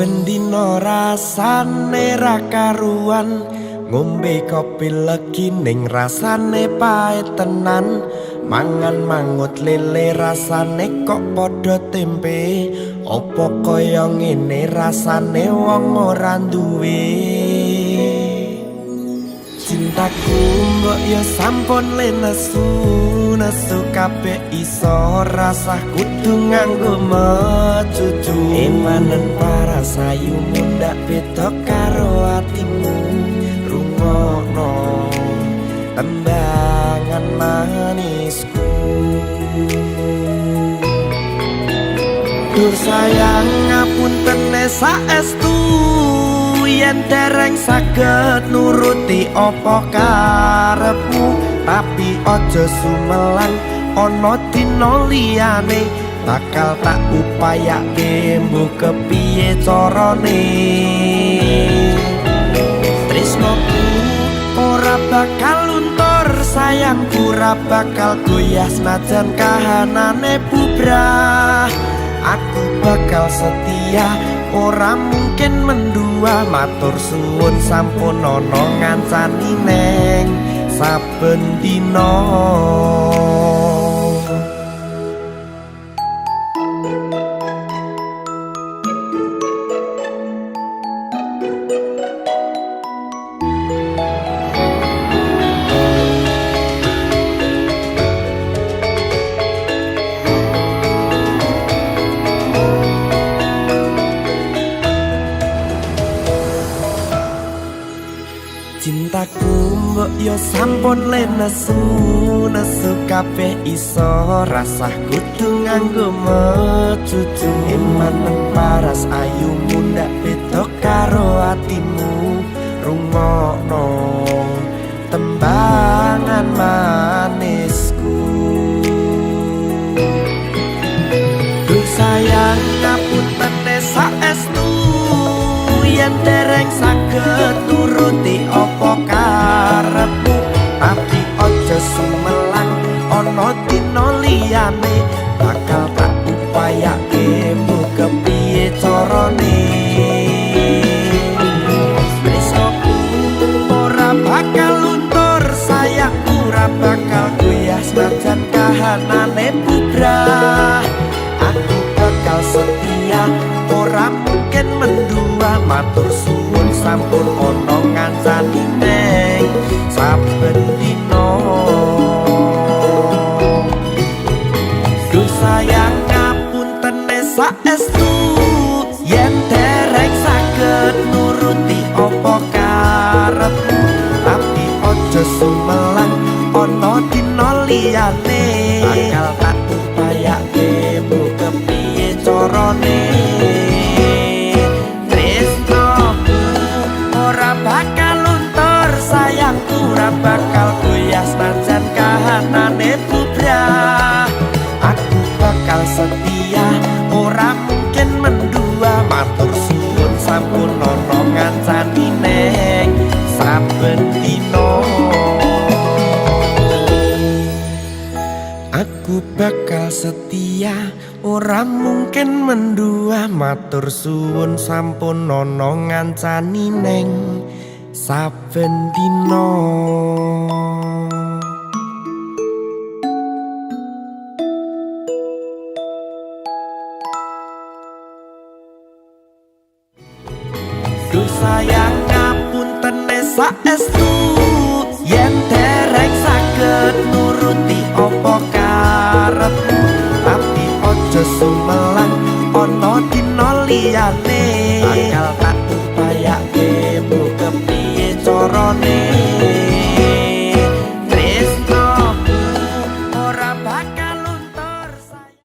Saben dina rasane ra karuan, ngombe kopi legi ning rasane pahit tenan, mangan mangut lele rasane kok padha tempe, apa kaya ngene rasane wong ora duwe. Cintaku mbok yo sampun le nesu, nesu kabeh iso rasah kudu nganggo mecucu. Emanen parasayu mundak beda karo atimu, rungokno tembangan manisku. Dur sayang ngapuntene saestu, yen dereng saged nuruti apa karepmu, tapi aja sumelang ana dina liyane bakal tak upayake mbuh kepiye carane. Tresnoku ora bakal luntur, sayangku ora bakal goyah senajan kahanane bubrah. Aku bakal setia ora mungkin mendua, matur suwun sampun ana ngancani neng saben dina. Cintaku mbok yo sampun le nesu, nesu kabeh iso rasah kudu nganggo mecucu. Emanen paras ayu mundak beda karo atimu, rungokno tembangan manisku. Duh sayang ngapuntene saestu, yen dereng saged nuruti apa karepmu, tapi aja sumelang ana dina liyane bakal tak upayake mbuh kepiye carane. Tresnoku ora bakal luntur, sayangku ora bakal goyah senajan kahanane bubrah. Aku bakal setia ora mungkin mendua, matur suwun sampun ana ngancani neng saben dina. Duh sayang ngapuntene saestu, yen dereng saged nuruti apa karepmu, tapi aja sumelang ana dina liyane bakal tak upayake mbuh kepiye carane. Tresnoku ora bakal luntur, sayangku ora bakal goyah senajan kahanane bubrah. Aku bakal setia ora mungkin mendua, matur suwun sampun ana ngancani neng saben dina. Aku bakal setia ora mungkin mendua, matur suwun sampun ana ngancani neng saben dina. Duh sayang ngapuntene saestu,